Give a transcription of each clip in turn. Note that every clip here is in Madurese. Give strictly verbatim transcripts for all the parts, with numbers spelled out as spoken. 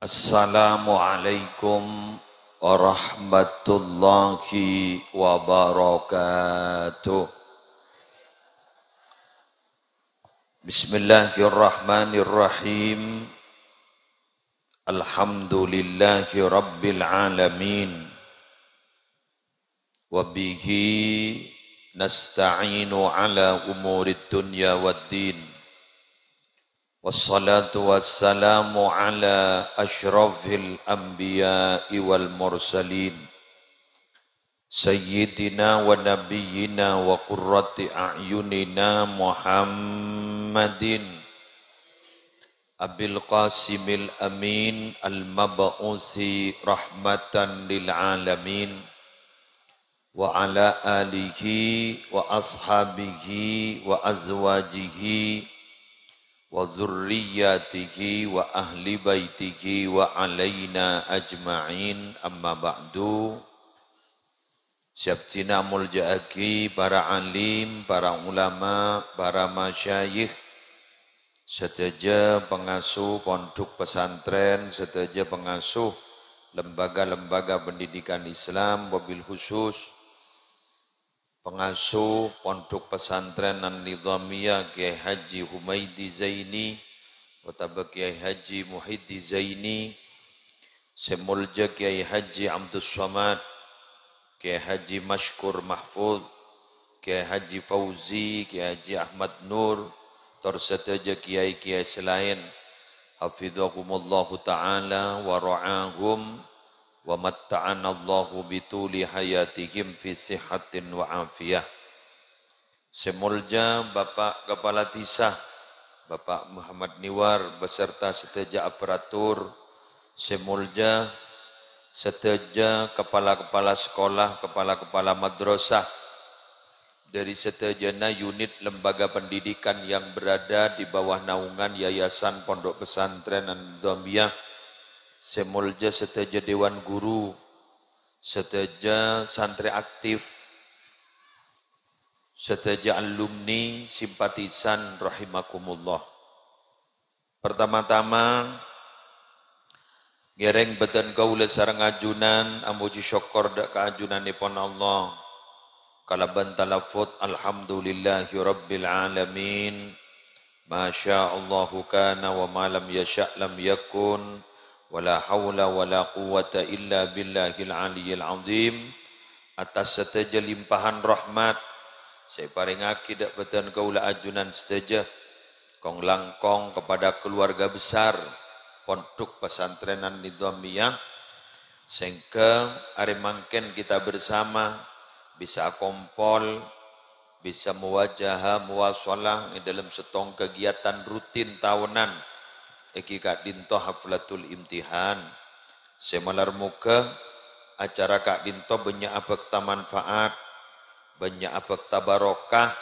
Assalamualaikum warahmatullahi wabarakatuh. Bismillahirrahmanirrahim. Alhamdulillahi rabbil alamin. Wa bihi nasta'inu ala umurid dunya waddin. Wassalatu wassalamu ala asyrafil anbiya'i wal mursalin. Sayyidina wa nabiyyina wa qurrati a'yunina Muhammadin Abil Qasimil Amin al-mab'usi rahmatan lil alamin, wa ala alihi wa ashabihi wa azwajihi wa dzurriyyatihi wa ahli baitihi wa alaina ajma'in, amma ba'du. Sè abdhina molja'aghi para alim, para ulama, para masyayikh, sadhâjâ pangasuh pondhuk pesantren, sadhâjâ pangasuh lembaga-lembaga pendidikan Islam, wabil khusus pangasuh Pondhuk Pesantren An-Nizamiyah Kiai Haji Humaidi Zaini otabâ Kiai Haji Muhidi Zaini, sè moljâ Kiai Haji Abdus Somad, Kiai Haji Masykur Mahfud, Kiai Haji Fauzi, Kiai Haji Ahmad Nur, tor sadhâjâ kiai-kiai sè laèn, hafidhahumullahu ta'ala wa ra'ahum, wa matta'anallahu bituli hayatihim fi sihhatin wa afiyah. Sè moljâ Bapak Kepala Dhisa, Bapak Muhammad Niwar, beserta sadhâjâ aparatur, sè moljâ sadhâjâ kepala-kepala sekolah, kepala-kepala madrasah, dari sadhâjâna unit lembaga pendidikan yang berada di bawah naungan Yayasan Pondok Pesantren An-Nizamiyah, sè moljâ sadhâjâ dewan guru, sadhâjâ santri aktif, sadhâjâ alumni, simpatisan rahimakumullah. Pertama-tama, ngèrèng bâdân kaulâ sareng ajunan amojhi sokkor dhâ' ka ajunanèpon Allah kalabân talaffuz, "Alhamdulillahirabbil alamin. Masya Allahu kana wa ma lam yasya' lam yakun. Wa la haula wa la quwwata illa billahil aliyyil azim." Atas sadhâjâ limpahan rahmat sè èparèngaghi dhâ' bâdân kaulâ ajunan sadhâjâ, kong-langkong kepada keluarga besar Pondhuk Pesantren An-Nizamiyah, sehingga arè mangkèn kita bersama bisa akompol, bisa muwajaha, muwasalah è dâlem sèttong kegiatan rutin taonan, èngghi ka'dinto haflatul imtihan. Sè malar moghâ acara ka'dinto bânnya' abhâkta manfaat, bânnya' abhâkta barokah,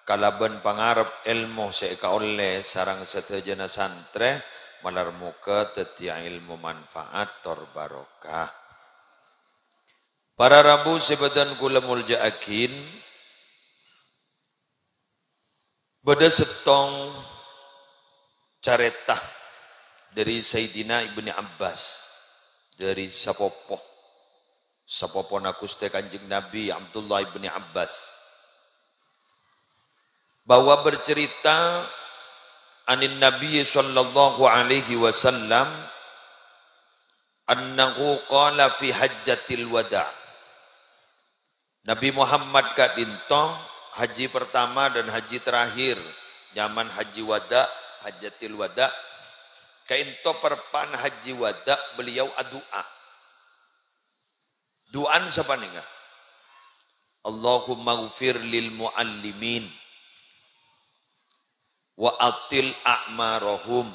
kalabân pangarep èlmo sè èkaollè sareng sadhâjâna santrè, malar moghâ dhâddhiyâ èlmo manfaat tor barokah. Para rabu sè bâdân kaulâ molja'aghin, bâdâ sèttong carèta dâri Sayyidina Ibni Abbas, dâri sapopo, sapopona Ghustè Kanjeng Nabi Abdullah Ibni Abbas, bahwa bercerita anin Nabi sallallahu alaihi wasallam annahu qala fi hajjatil wada'. Nabi Muhammad ka'dinto, haji pertama dan haji terakhir, nyaman haji wada', hajjatil wada', ka'dinto parpa'na haji wada', beliau adu'a. Du'ana sapanèka, "Allahummaghfir lil mu'allimin, wa atil a'marahum,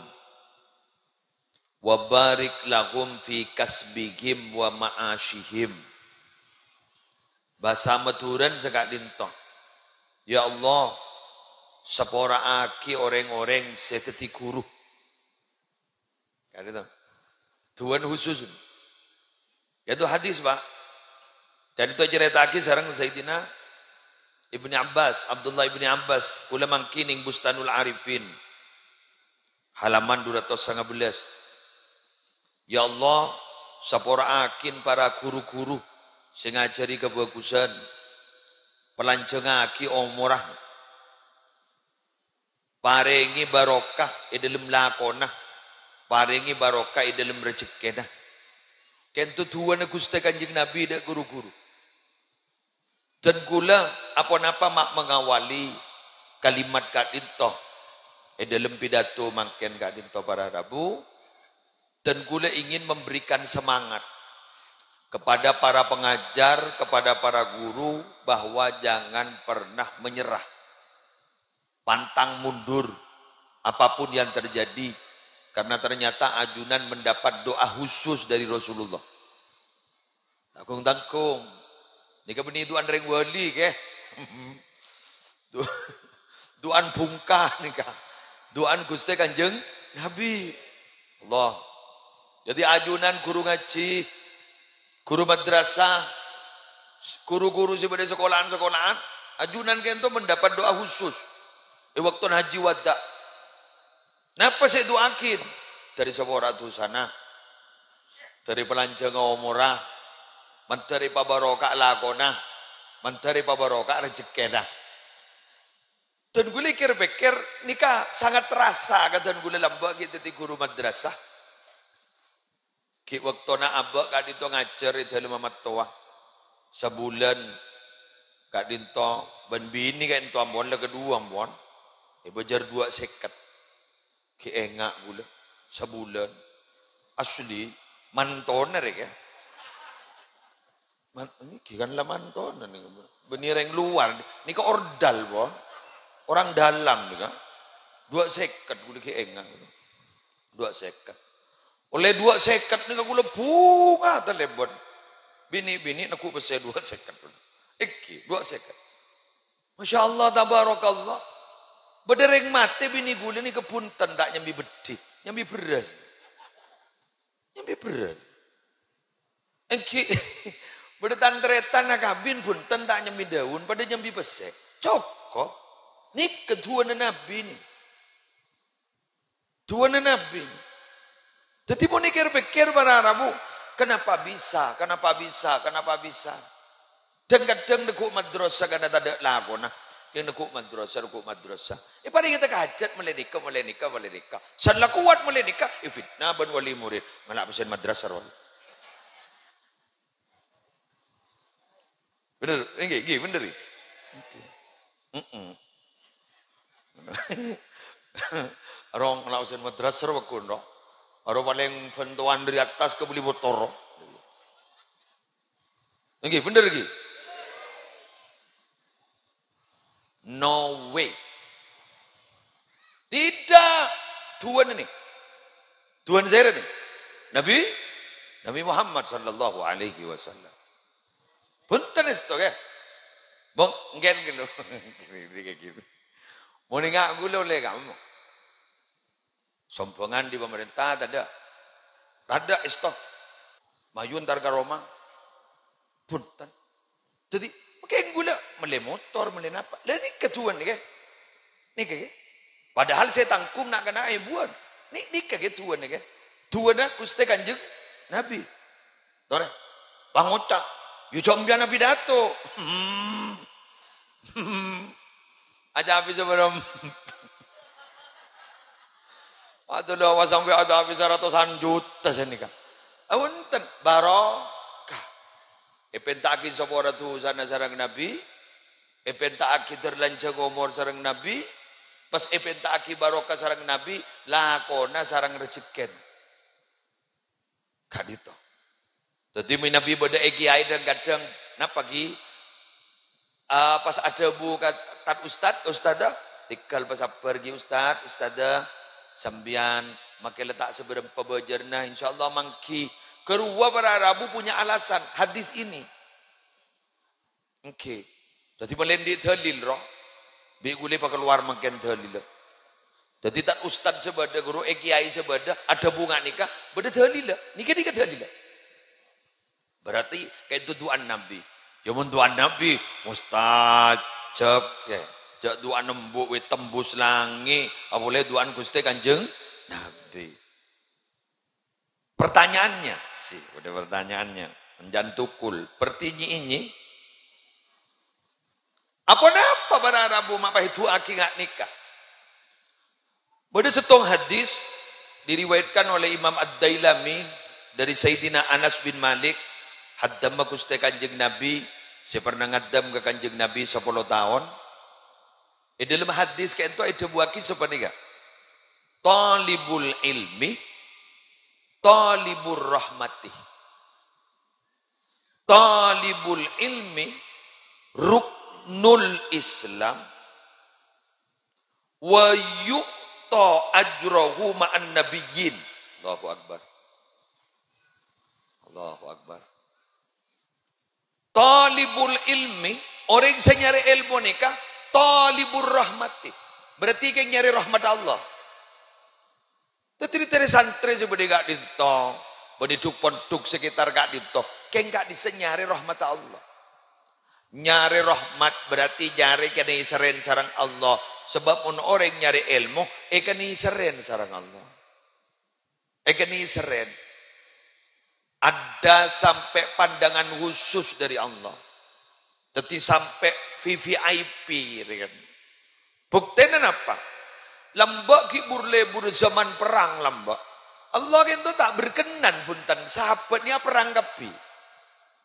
wa barik lahum fi kasbihim wa ma'ashihim." Bhâsa Madhurâna saka'dinto, "Ya Allah, sapora'aghi orèng-orèng sè dhâddhi ghuru." Kan itu. Du'ana khusus. Itu hadis, Pak. Dan itu ècarèta'aghi sareng Sayyidina Ibni Abbas, Abdullah Ibni Abbas, kaulâ mangkèn neng Bustanul Arifin, halaman dua ratus lima belas. Ya Allah, sapora'aghin para ghuru-ghuru sè ngajhâri kabhâghusân, palanjhângaghi omorra, parèngè barokah è dhâlem lakona, parèngè barokah è dhâlem rejekkèna. Kènto du'âna Ghustè Kanjeng Nabi dâ' ghuru-ghuru. Dan kaulâ aponapa ma' mangawali kalimat ka'dinto è dhâlem pidato mangkèn ka'dinto para rabu, dan kaulâ ingin memberikan semangat kepada para pengajar, kepada para guru, bahwa jangan pernah menyerah, pantang mundur, apapun yang terjadi, karena ternyata ajunan mendapat doa khusus dari Rasulullah. Tanggung-tanggung. Nèka bânnè du'âna rèng wali, kè. Du-, du'âna bungka nèka. Du'âna Ghustè Kanjeng Nabi. Allah. Jadi ajunan ghuru ngajhi, ghuru madrasah, ghuru-ghuru sè bâdâ è sakola'an-sakola'an, ajunan kènto mendapat doa khusus è bâkto hajji wada'. Napa sè èdu'aaghin? Dhâri sapora dhusana, dhâri palanjhângnga omorra, mandhâr èpabaroka lakona, mandhâr èpabaroka rejekkèna. Dan kaulâ kèr-pèkkèr, nèka sangat terasa ka dân kaulâ lambâ' ghi' dhâddhi ghuru madrasah. Ghi' bâktona abâ' ka'dinto ngajhâr è dhâlemma mattowa. Sabulân ka'dinto bân binè ka'dinto ampon, la kaduwâ ampon. Èbâjâr duwâ' sèket. Ghi' enga' kaulâ. Sabulân. Asli. Mantona rè, kè. Man-, nèka kan la mantona nèka. Bânnè rèng luar. Nèka ordal, pon. Orang dalam nèka. Duwâ' sèket kaulâ ghi' enga'. Duwâ' sèket. Ollè duwâ' sèket nèka kaulâ bhunga talèbun. Binè-binè neggu' pèssè duwâ' sèket. Èngghi, duwâ' sèket. Masya Allah, tabarakallah. Bâdâ rèng matè binè kaulâ nèka bhunten ta' nyambi beddhi, nyambi bherrâs. Nyambi bherrâs. Èngghi, bâdâ tan-tarètan akabin bhunten ta' nyambi dâun, padâ nyambi pèssè. Cokop. Nèka du'âna Nabi nè. Du'âna Nabi. Dhâddhi mon èkèr-pèkkèr para rabu, kenapa bisa, kenapa bisa, kenapa bisa? Dhâng-kadhâng neggu' madrasah karna tadâ' lakona. Kèng neggu' madrasah, neggu' madrasah. Èparèngè ta' hajhât molaè nèka, molaè nèka, molaè nèka. San la kowat molaè nèka, èfitna bân wali murid. Ngala' pèssèna madrasah rowa. Bhender, èngghi, èngghi, bhender, èngghi. Mm-mm. Rong, la usen madrasah, ro, paggun, ro. Aro palèng bhântowan dâri attas kabelli motor, ro. Èngghi, bhender, èngghi. No way. Tidak. Du'âna nè. Du'âna sèra nè. Nabi, Nabi Muhammad sallallahu alaihi wasallam. Bhunten èsto, kè. Bong, èngghi, èngghi, lo. Mon enga' kaulâ ollè kamu. Sombhângan dâri pamarènta tadâ'. Tadâ' èsto. Mayu entar ka roma. Bhunten. Dhâddhi, kèng kaulâ mellè motor, mellè napa. Lah nèka du'âna nèka. Nèka, kè. Padahal sè tangghung na'-kana' èbuwân. Nè-, nèka, kè, du'âna nèka. Du'âna Ghustè Kanjeng Nabi. Torè, pangoca'. Yu jhâ' empèyan apidato. Hmm. Hmm. Aca abis sabârâmpa. Aduh, lho, awas sampè' aca abis saratosan juta sanèka. Abhunten, barokah. Èpènta'aghi sapora dhusana sareng Nabi, èpènta'aghi dâr lanjhâng omor sareng Nabi, pas èpènta'aghi barokah sareng Nabi, lakona sareng rejekkèna. Ka'dinto. Dhâddhi, mènabi bâdâ è kèyaè dhâng-kadhâng, napa, ghi? Ah, pas adhâbu ka Tad Ustad, "Ustad, ah, tèghâl pasabbhâr, ghi, Ustad, Ustad, ah, sampèyan makè la ta' sabârâmpa bâjârna, insyaallah mangghi." Ghâruwa para rabu punya alasan, hadis ini. Èngghi. Dhâddhi, molaè andi' dalil, ro? Bi' kaulâ èpakalowar mangkèn dalilla. Dhâddhi, Tad Ustad sè bâdâ, ghuru è kèyaè sè bâdâ, adhâbu nga' nèka, bâdâ dalilla. Nèka, nèka dalilla. Berarti ka'dinto du'âna Nabi. Ya, mon du'âna Nabi, mustajab, kè. Jhâ' du'âna embu' bhâi tembus langngè', apolè du'âna Ghustè Kanjeng Nabi. Pertanyaannya, sih, udah pertanyaannya. Enjân tukul, pertinyi ini. Apa napa para rabu ma' paèdu'âghi nga' nèka? Bâdâ sèttong hadis diriwayatkan oleh Imam Ad-Dailami dari Sayyidina Anas bin Malik, haddamma Ghustè Kanjeng Nabi, sè pernah ngaddam ka Kanjeng Nabi sapolo taon. È dâlem hadis ka'ènto èdhâbuwâghi sapanèka, "Talibul ilmi, talibur rahmati." Talibul ilmi ruknul Islam, wa yu'ta ajrahu ma'an nabiyyin. Allahu Akbar. Allahu Akbar. Talibul ilmi, orèng sè nyarè èlmo nèka talibur rahmati. Berarti kèng nyarè rahmat Allah. Dhâddhi, dhâri santrè sè bâdâ è ka'dinto, bâdâ è dhuk-pondhuk sekitar ka'dinto, kèng ka'dissa' nyarè rahmatta Allah. Nyarè rahmat berarti nyarè kanèserrèn sareng Allah. Sabâb mon orèng nyarè èlmo, èkanèserrèn sareng Allah. Èkanèserrèn. Ada sampai pandangan khusus dari Allah. Dhâddhi sampai V V I P, rèken. Buktèna napa? Lambâ' ghi' bur-lebur zaman perang lambâ'. Allah ka'dinto ta' berkenan, bhunten, sahabat nèka aperrang kabbhi.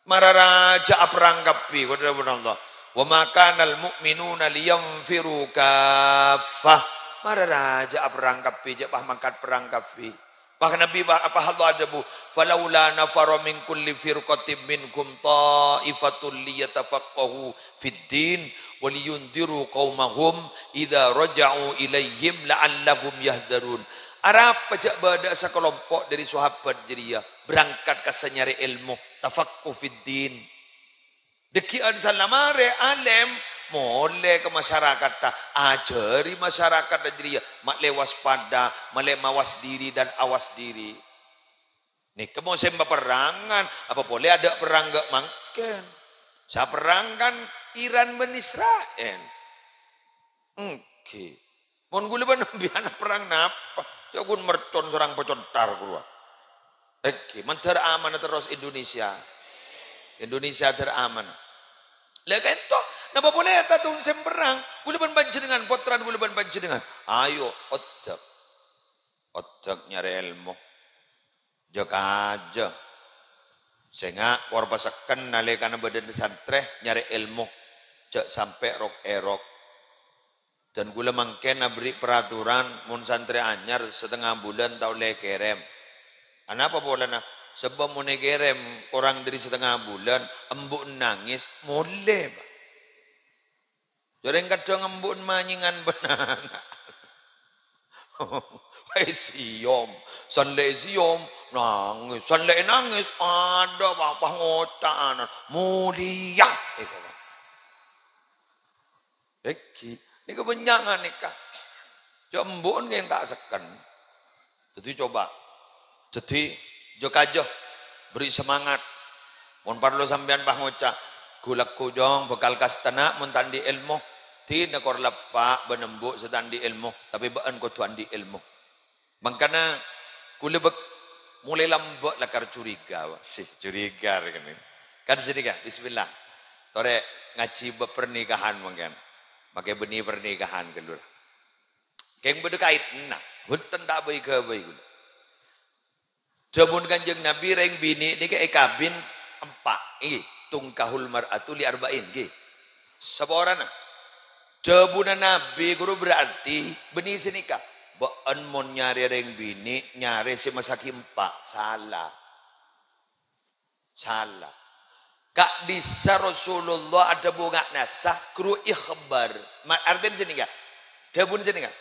Mara rajâ aperrang kabbhi, kodhu dhâbuna Allah. "Wa ma kanal mu'minuna liyanfiru kaffah." Mara rajâ aperrang kabbhi, jhâ' pas mangkat perrang kabbhi. Pas Nabi, pas, pas Allah adhâbu, "Falaula nafara min kulli firqatin minhum ta'ifatun liyatafaqqahu fid din wa liyundziru qaumahum idza raja'u ilaihim la'allahum yahdzarun." Arapa jhâ' bâdâ sakalompo' dâri sahabat jârèya berangkat ka sè nyarè èlmo, tafaqqu fid din. Dhâggi'ân salamare alèm, molè ka masyarakatta, ajhâri masyarakatta jârèya, ma' lè waspada, ma' lè mawas diri dan awas diri. Nèka mosèm paperrangan, apa polè adâ' perrang ghâ' mangkèn. Sè aperrang kan Iran bân Israel. Èngghi. Mon ghulâ bân sampèyan perrang napa? Jhâ' ghun mercon sareng pacontar ghulâ. Èngghi, mandhâr amana terros Indonesia. Indonesia dhâr amana. Lha ka'dinto, napa polè ata tong sè perrang? Ghulâ bân panjhennengngan, pottrana ghulâ bân panjhennengngan. Ayo, oddhâk. Oddhâk nyarè èlmo. Jhâ' kajâ. Sènga' kor pasekken nalèkana bâdâna santrè nyarè èlmo. Jhâ' sampè' rok-èrok. Dan ghulâ mangkèn aberri' peraturan, mon santrè anyar satengnga bulân ta' ollè kèrèm. Anapa polana? Sabâb mon èkèrèm korang dâri satengnga bulân, embu'en nangès, molè, Pa'. Jhâreng kadhâng embu'en manyèngan bân ana'. Èsèyom, san lè èsèyom, nangès, san lè nangès, adâ' pa-apa ngoca' ana', molèya. Ènggi, nèka bânnya' nganèka. Jhâ' embu'en kèng ta' sekken. Dhâddhi coba. Dhâddhi, jhâ' kajâ, beri semangat. Mon parlo sampèyan pas ngoca', "Ghu-lagghu, Cong, bhâkal kastana mon ta' andi' èlmo." Dinah kor leppa' bân embu' sè ta' andi' èlmo, tapè bâ'ân kodhu andi' èlmo. Mangkana, ghulâ bâk-, molaè lambâ' lakar curiga, wa. Sih, curiga rè kennèng. Kan sini, Ka'? Bismillah. Torè ngajhi bab pernikahan mangkèn. Makè bânnè pernikahan ghâllu. Kèng bâdâ kaèdânna. Bhunten ta' bhâi-ghâbây ghulâ. Dhâbuna Kanjeng Nabi, rèng binè' nèka èkabin empa'. Ènggi, "Tungkahul mar'atu li arba'in," ènggi. Saporana. Dhâbuna Nabi, ghuru berarti bânnè sè nèka. Bâ'ân mon nyarè rèng binè', nyarè sè massaghi empa'. Sala. Sala. Ka'dissa Rasulullah adhâbu nga' nassa, ghuru ikhbar. Ma-, artèna sè nèka. Dhâbuna sè nèka.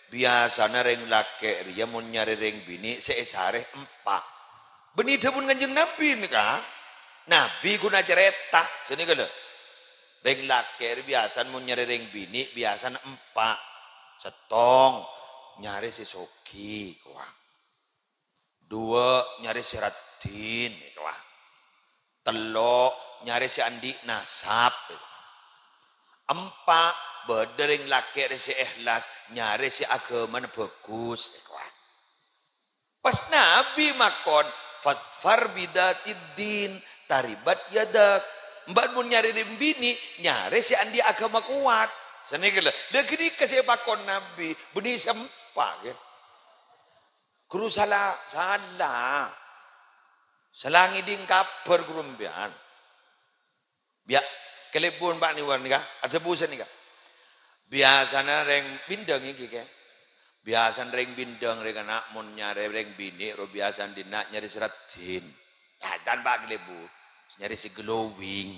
Biyasana rèng lakè' rèya mon nyarè rèng binè' sè èsarè empa'. Bânnè dhâbuna Kanjeng Nabi nèka. Nabi ghun acarèta, sè nèka lho. Rèng lakè' rè biyasana mon nyarè rèng binè', biyasana empa'. Sèttong, nyarè sè soghi, kowa. Duwâ', nyarè sè raddhin, kowa. Tello', nyarè sè andi' nasab. Empa', bâdâ rèng lakè' rè sè èhlas, nyarè sè aghâmana bhâghus, kowa. Pas Nabi makon, "Fadfar bidzatiddin, taribat yadak." Bâ'na mon nyarè rèng binè', nyarè sè andi' aghâma kowat. Sanèka lho. Lha ghânèka sè èpakon Nabbhi, bânnè sempa', ghi. Ghuru sala, sala. Sala ngèdhing kabhâr ghuru sampèyan. Biya-, kalèbun, Pak, nèka, adhâbu sanèka. Biyasana rèng bindhâng iki, Kè. Biyasana rèng bindhâng, rèng ana' mon nyarè rèng binè', ro biyasana dinna' nyarè sè raddhin. Lah, can, Pak, kalèbun. Nyarè sè glowing.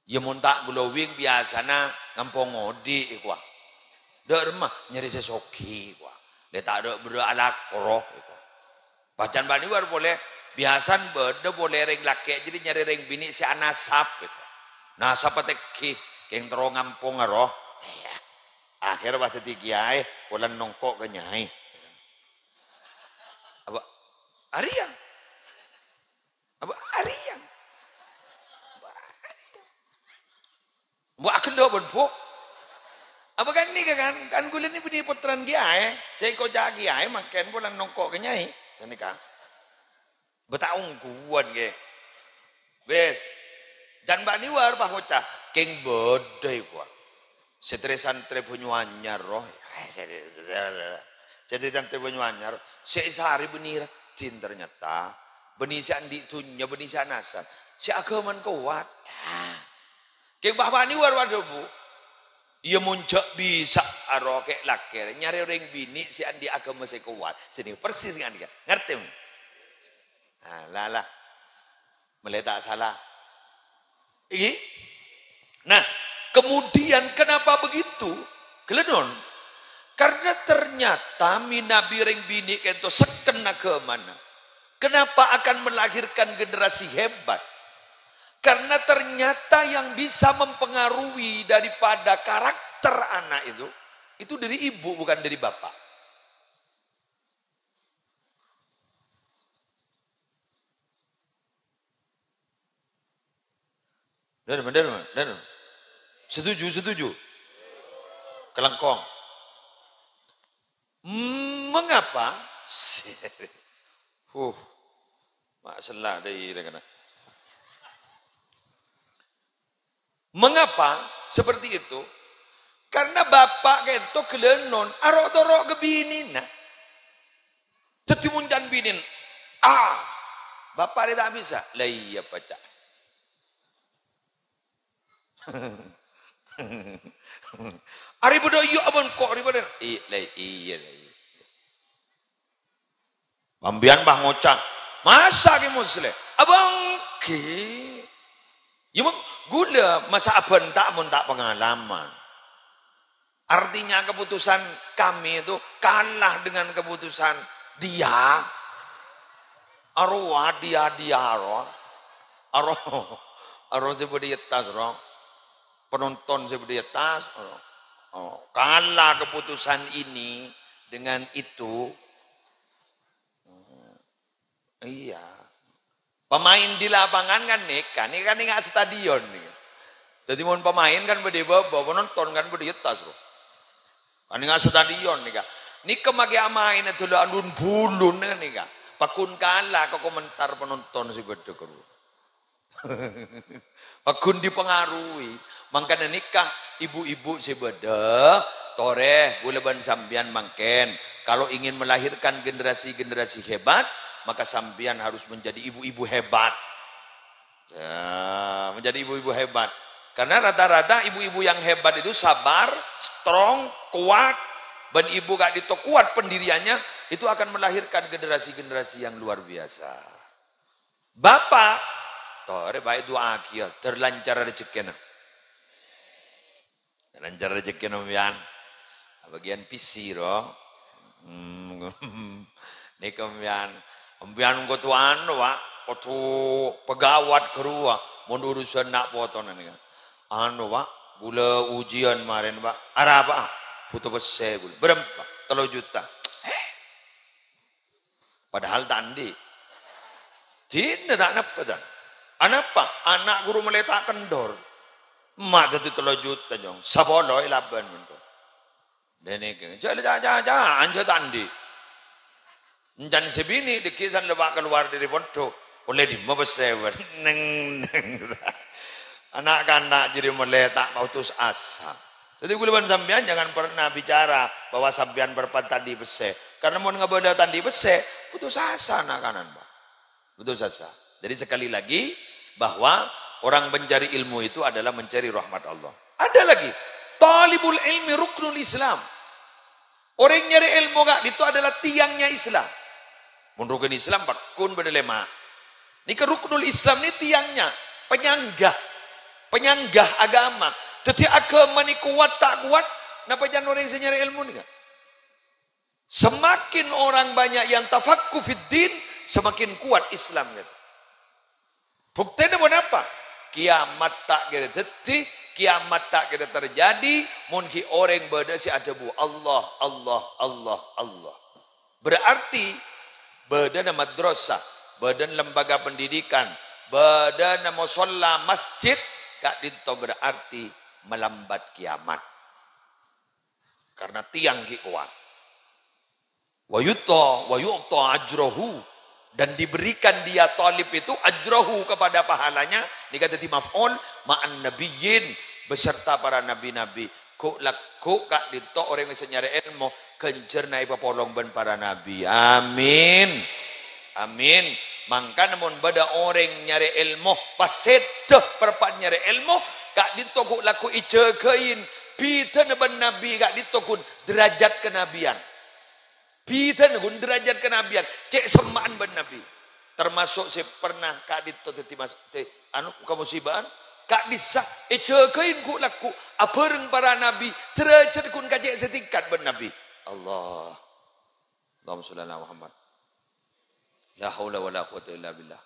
Iyâ, mon ta' glowing, biyasana ngampong odi', kowa. Dâ' remma nyarè sè soghi, kowa. Lè ta' dâ' berrâ' alako, kowa. Bâjâna bânnè wâr polè, biyasana bâdâ polè rèng lakè' jârèya nyarè rèng binè' sè anasab, gitu. Nasab patèngghi, kèng terro ngampong aro. Iyâ. Akhèr pas dhâddhi kèyaè, polana nongko' ka nyai. Apa? Arèya. Apa? Arèya. Apa? Arèya. Mbok aghellâ' bân, Bu. Apa kan nèka kan? Kan kaulâ nèka bânnè pottrana kèyaè. Sè èkoca' kèyaè mangkèn polana nongko' ka nyai. Ghânèka. Bâ' ta' ongghuwân, ghi. Wis. Can bânnè wâr pas ngoca', "Kèng bâdâ, kowa. Sè trè-santrè Banyuanyar, ro." Sè trè-santrè Banyuanyar, sè èsarè bânnè raddhin ternyata. Bânnè sè andi' dhunnya, bânnè sè anasab. Sè aghâmana kowat. Nah. Kèng bâ' bânnè wâr, wâr, Bu. Iyâ, mon jhâ' bisa'a ro kè' lakè', nyarè orèng binè' sè andi' aghâma sè kowat. Sè nèka persis ngan, ngartè, mon? Nah, la, la. Mèlè ta' sala. Iki. Nah, kemudian kenapa begitu? Ghellâ' non. Karena ternyata mènabi rèng binè' ka'dinto sekken aghâmana. Kenapa akan melahirkan generasi hebat? Karena ternyata yang bisa mempengaruhi daripada karakter anak itu, itu dari ibu, bukan dari bapak. Bener, bener, bener. Setuju, setuju. Kalangkong. Mengapa? Huh. Ma' sella dâi rèng kana. Mengapa seperti itu? Karena bapa' ka'dinto ghellâ' non aro'-toro' ka binèna. Dhâddhi mon can binèna, ah, bapa' rè ta' bisa. La iyâ, paca'. Arè bâdâ iyâ abân ko' rè bâdâ. I-, la iyâ, la iyâ. Sampèyan pas ngoca', "Masa' ghi Musleh?" Abâ' èngghi. Yâ, mon ghulâ masa' abânta' mon ta' pangalaman. Artinya keputusan kami itu kalah dengan keputusan dia. Arowa dia, dia arowa. Aro, aro sè bâdâ è attas, ro. Penonton sè bâdâ è attas, aro. Oh, kalah keputusan ini dengan itu. Iyâ. Pemain di lapangan kan nèka, nèka kan nèka stadion nèka. Dhâddhi mon pemain kan bâdâ è bâbâ, penonton kan bâdâ è attas, ro. Kan nèka stadion nèka. Nèka makè amaèn dâlâ alun-bulun nèka. Paggun kala ka komentar penonton sè bâdâ, ro. Paggun dipengaruhi. Mangkana nèka, ibu-ibu sè bâdâ, torè, ghulâ bân sampèyan mangkèn. Kalau ingin melahirkan generasi-generasi hebat, maka sampèyan harus menjadi ibu-ibu hebat. Ya, menjadi ibu-ibu hebat. Karena rata-rata ibu-ibu yang hebat itu sabar, strong, kuat. Bân ibu ka'dinto kuat pendiriannya, itu akan melahirkan generasi-generasi yang luar biasa. Bapa', torè bhâi du'aaghiyâ, dâr lancar rejekkèna. Lancar rejekkèna, sampèyan. Abâgiyân pèssè, ro. Hmm, nèka, sampèyan. Sampèyan kodhu anu, Pak. Kodhu pegawat ghâruwa. Mon urusan na' potona nèka. Anu, Pak. Ghulâ ujian marèn, Pak. Arapa? Bhuto pèssè ghulâ. Bârâmpa? Tello juta. Padahal ta' andi'. Dinah ta' napa, ta'? Anapa? Ana' ghuru mellè ta' kendor. Ma' dhâddhi tello juta, Jong. Sapolo èlabân, mon. Dâ' nèka. Jâ', jâ', jâ', jâ', anja ta' andi'. Encan sè binè' dhâggi' san lè pas kalowar dâri pondhuk, "Ollè dimma pèssè, bân?" "Neng-neng." Na'-kana' jârèya molaè ta' putus asa. Dhâddhi, kaulâ bân sampèyan jangan pernah bicara bahwa sampèyan parappa'na ta' andi' pèssè. Karena mon ngabâlâ ta' andi' pèssè, putus asa na'-kana', Pak. Putus asa. Jadi, sekali lagi, bahwa orang mencari ilmu itu adalah mencari rahmat Allah. Ada lagi, talibul ilmi ruknul Islam. Orèng nyarè èlmo ka'dinto adalah tiangnya Islam. Mon rukun Islam pèkkun bâdâ lèma'. Nèka ruknul Islam nè tiangnya, penyangga, penyangga agama. Dhâddhi, agama nè kowat ta' kowat, napa can orèng sè nyarè èlmo nèka? Semakin orang banyak yang tafaqquh fid din, semakin kuat Islam, gitu. Buktèna ponapa? Kiamat ta' kèra dhâddhi, kiamat ta' kèra terjadi, mon ghi' orèng bâdâ sè adhâbu, "Allah, Allah, Allah, Allah." Berarti bâdâna madrasah, bâdâna lembaga pendidikan, bâdâna mosolla masjid, ka'dinto berarti melambat kiamat. Karena tiang ghi' kowat. "Wa yu'ta, wa yu'ta ajrahu." Dan diberikan dia talib itu ajrahu, kepada pahalanya, nèka dhâddhi maf'ul, "ma'an nabiyyin", beserta para nabi-nabi. Ghu'-, lagghu' ka'dinto orèng sè nyarè èlmo, ghânjhârânna èpapolong bân para nabi. Amin. Amin. Mangkana mon bâdâ orèng nyarè èlmo, pas sèdhâ parappa'na nyarè èlmo, ka'dinto ghu'-, lagghu' èjâgâi bhidhâna bân nabi, ka'dinto ghun derajat kenabian. Bhidhâna ghun derajat kenabian, cè' semma'an bân nabi. Termasuk sè pernah ka'dinto dhâddhi mas-, dhâ-, anu, kamusibaan, ka'dissa' èjâgâi ghu'-, lagghu', abhâreng para nabi, derajat ghun kacè' sè tingkat bân nabi. Allah. Allahumma sholli ala Muhammad. La haula wala quwwata illa billah.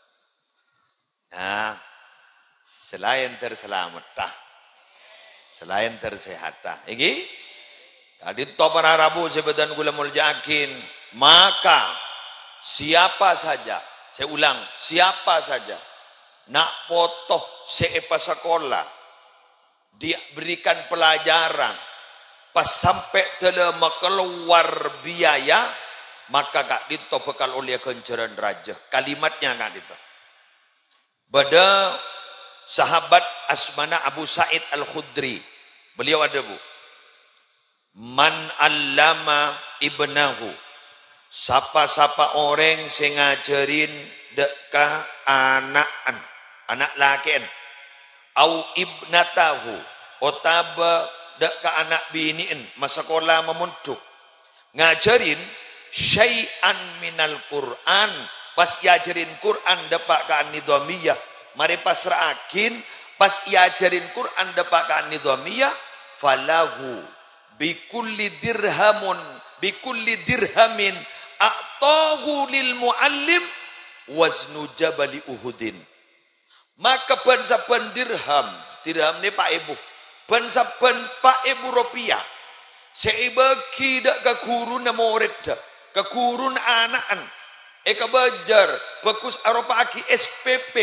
Nah, salaèn ter-, salameddhâ, salaèn ter-sèhadhâ, èngghi? Ka'dinto para rabu sè bhâdhân kaulâ molja'aghi, maka siapa saja, saya ulang, siapa saja, na' poto sè èpasakola, dia berikan pelajaran, pas sampè' dâlâmma kalowar biaya, maka ka'dinto bhâkal ollèya ghânjhârân rajâ. Kalimatnya ka'dinto. Bâdâ sahabat asmana Abu Sa'id Al-Khudri. Beliau adhâbu, "Man allama ibnahu," sapa-sapa orèng sè ngajhârin dâ' ka ana'en, ana' lakè'en, "au ibnatahu," otabâ dâ' ka ana' binè'en, masakola mamondhuk, ngajhârin, "syai'an minal Qur'an," pas èajhârin Qur'an dâpa' ka An-Nidhamiyah, marè pasra'aghin, pas èajhârin Qur'an dâpa' ka An-Nidhamiyah, "falahu bikulli dirhamun, bikulli dirhamin a'tahu lil muallim waznu jabali Uhudin." Maka bân-sabbhân dirham, dirham nè pa' èbu, bân-sabbhân pa' èbu ropèya sè èbâghi dâ' ka ghuruna morèdda, ka ghuruna ana'en, èkabâjâr bhâghus aropa'aghi S P P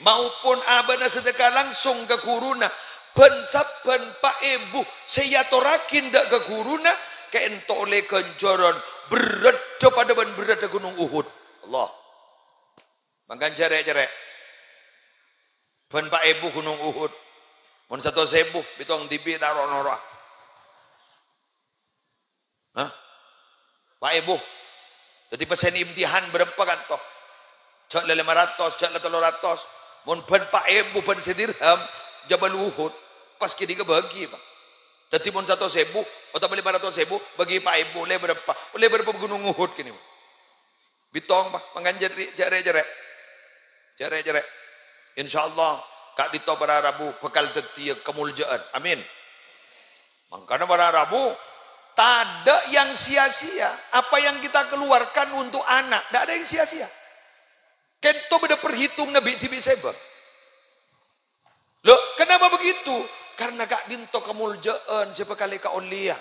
maupun abâ'na sadhâka langsung ka ghuruna, bân-sabbhân pa' èbu sè èatorraghi dâ' ka ghuruna, ka'dinto ollè ghânjhârân berrâddhâ padâ bân berrâddhâ Ghunong Uhud. Allah. Mangkana jhâ' rè'-cerrè'. Bân pa' èbu Ghunong Uhud. Mon satos èbu, bitong dhibi' ta' ro'-noro'a. Hah? Pa' èbu. Dhâddhi pèssèna imtihan bârâmpa kanto? Jhâ' la lèma ratos, jhâ' la tello ratos. Mon bân pa' èbu bân sadirham, Jabal Uhud, pas kènè' kabâgi, Pak. Dhâddhi mon satos èbu otabâ lèma ratos èbu, bâgi pa' èbu, ollè bârâmpa? Ollè bârâmpa Ghunong Uhud kènè', Pak. Bitong, Pak, mangkana jhâ' rè'-, jhâ' rè'-cerrè'. Jhâ' rè'-cerrè'. Insyaallah, ka'dinto para rabu bhâkal dhâddhiyâ kamoljâ'ân. Amin. Mangkana para rabu, tadâ' yang sia-sia. Apa yang kita keluarkan untuk anak, tidak ada yang sia-sia. Ka'dinto bâdâ perhitunganna bi'-, dhibi' sèbâ. Loh, kenapa begitu? Karena ka'dinto kamoljâ'ân sè bhâkal èkaollèya.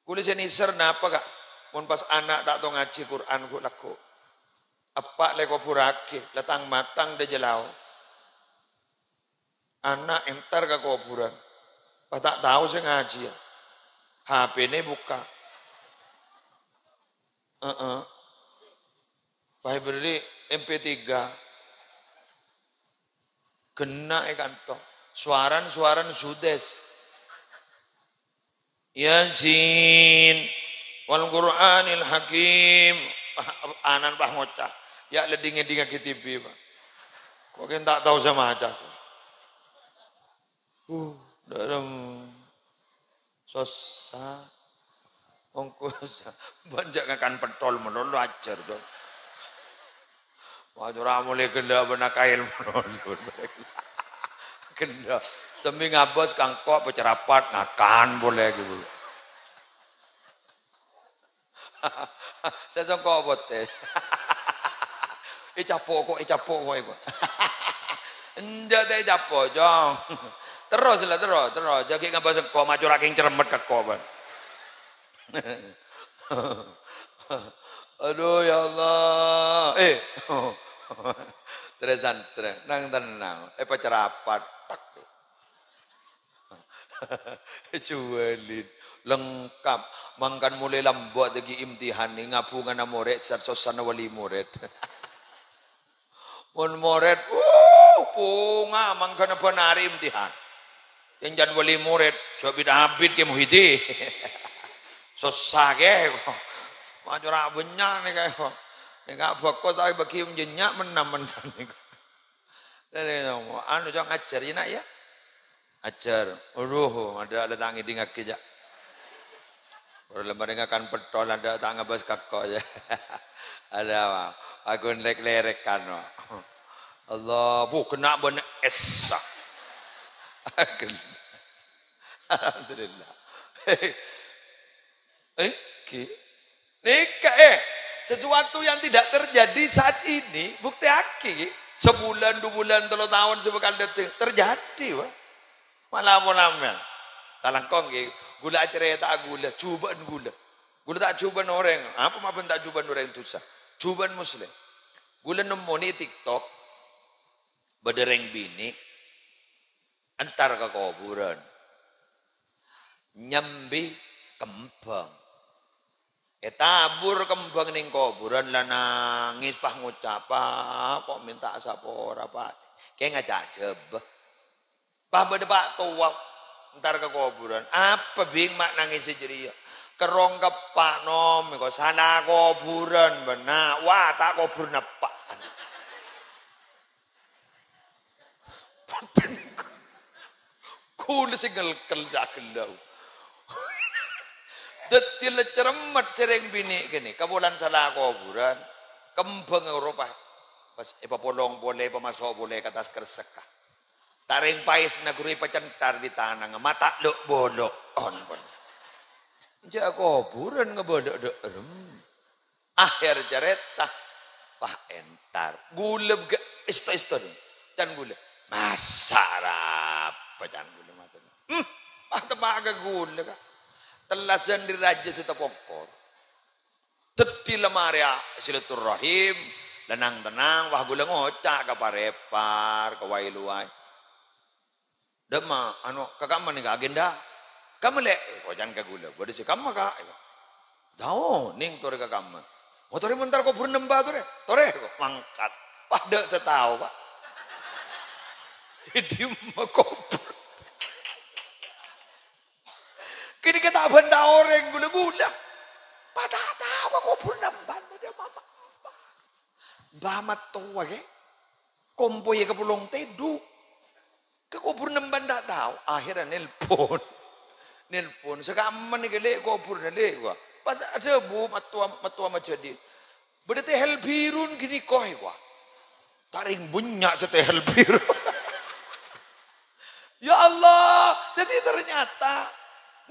Kaulâ sè nèser napa, Ka'? Mon pas ana' ta' tao ngajhi Qur'an ghu'-, lagghu'. Eppa' la èkobhurraghi, la tang-matang dâjâ lao. Ana' entar ka kobhurân. Pas ta' tao sè ngajhiyâ. H P-na èbukka'. Heeh. Pas èberri' M P tiga. Ghenna' è kanto. Sowarana, sowarana Sudes. "Yasin wal Qur'anil Hakim." Anan pas ngoca', "Ya' la dhing-ngèdhingngaghi T V, Pak. Kok kèng ta' tao sè maca." Uh, dâlem. Sossa. Ongkosa. Bân jhâ' ngakan pentol malolo ajhâr, Don. Wah, cora' molè ghellâ' bân akaèl malolo. Ghellâ'. Semmè ngabâs kangko' pacarapat ngakan polè gitu. Sè songko' potè. Ècapo' ko', ècapo' ko', ko'. Enjâ' ta' ècapo', Cong. Terros la, terros, terros. Jhâ' ghi' ngabâs engko', ma' cora' kèng cermet ka ko', bân. Aduh, ya Allah. Eh. Trè santrè, nang tennang. Eh, pacarapat. Tek. Juwalin. Lengkap. Mangkana molaè lambâ' dhâggi' imtihan, ngabhungana morèd, sar-, sossana wali morèd. Mon morèd, wuh, ponga mangkana bân arè imtihan. Kèng can wali morèd, jhâ' bit-abit Kè Muhyiddin. Sossa kè, ko'. Ma' cora' bânnya' nè, kè, ko'. Nè, ka' bâko ta' bâgi jhânjhâ' mennam-mennam nè, ko'. Anu, Cong, ajhâr, yâ, Na', yâ. Ajhâr. Adhu, adâ' la ta' ngèdhingngaghi, jhâ'. Ora la marè ngakan pentol, adâ' ta' ngabâs ka ko', jhâ'. Adâ', Bang. Aghun lèk-lèrèk, kan, no. Allah, bu, kènè' bân essa. Alhamdulillah. Eh, ki. Nèka, eh, sesuatu yang tidak terjadi saat ini, buktèyaghi, sebulan, dua bulan, tello taon sè bhâkal dâteng, terjadi, Pak. Malah pon amèl. Talangkong, ghi, ghulâ acarèta'a ghulâ, jhubâ'ân ghulâ. Ghulâ ta' jhubâ'ân orèng, apa ma' bân ta' jhubâ'ân orèng dusa? Jhubâ'ân Muslim. Ghulâ nemmonè TikTok, bâdâ rèng binè', entar ka kobhurân. Nyambi kembhâng. Ètabur kembhâng neng kobhurân, la nangès, pas ngoca', "Pa', ko' mènta sapora, Pa'." Kèng aca' jhâbâ. Pas bâdâ pa' towa entar ka kobhurân. "Apa, Bhing, ma' nangèsè jârèya?" "Kerrong ka eppa', Nom, ko' sala kobhurân, bâ'na. Wah, ta' kobhurân eppa'." Ghulâ sè ngèlkel ca'na ghellâ'. Dhâddhi la cerremmet sè rèng binè' kènè', kabulâna sala kobhurân, kembhâng ropa pas èpapolong polè, èpamaso' polè ka attas kersekka. Ta' rèng paèsna ghuru èpacenthar è tanangnga, ma' ta' lo'-bolo'on, pon. Jhâ' kobhurân ngabâlâ dâ'remma. Akhèr carèta, pas entar. Ghulâ ga-, èsto-èsto, can ghulâ. "Masa' arapa?" can ghulâ matèna. Hmm, pas teppa' ka ghulâ, Ka'. Tellasan dâri rajâ sè tapongkor. Dhâddhi la marèya silaturrahim, la nang-tennang, wah, ghulâ ngoca' ka parèpar, ka wai-lowai. "Dâ' emma, anu, ka kamma nèka, Agenda?" "Kamma, Lè'?" "Ocan ka ghulâ." "Bâdâ sè kamma, Ka'?" "Tao, nèng torè ka kamma." "Oh, torè montar kobhurân emba torè." "Torè," mangkat. Padâ sè tao, Pa'. È dimma kobhur? Kènè' kè ta' bânta orèng ghulâ-ghulâ. Pa' ta' tao ka kobhurân emba, padâ mama emba. Emba mattowa, kè. Kompoyya ka polong tèdhu. Ka kobhurân emba ta' tao. Akhèrra nelpon. Nelpon. "Sakamma nèka, Lè', kobhurânna, Lè'?" Wah. Pas adhâbu mattowa, mattowa majhâdhi. "Bâdâ tehel birun ghânèka, wah. Ta' rèng bânnya' sè tehel birun." Ya Allah, jadi ternyata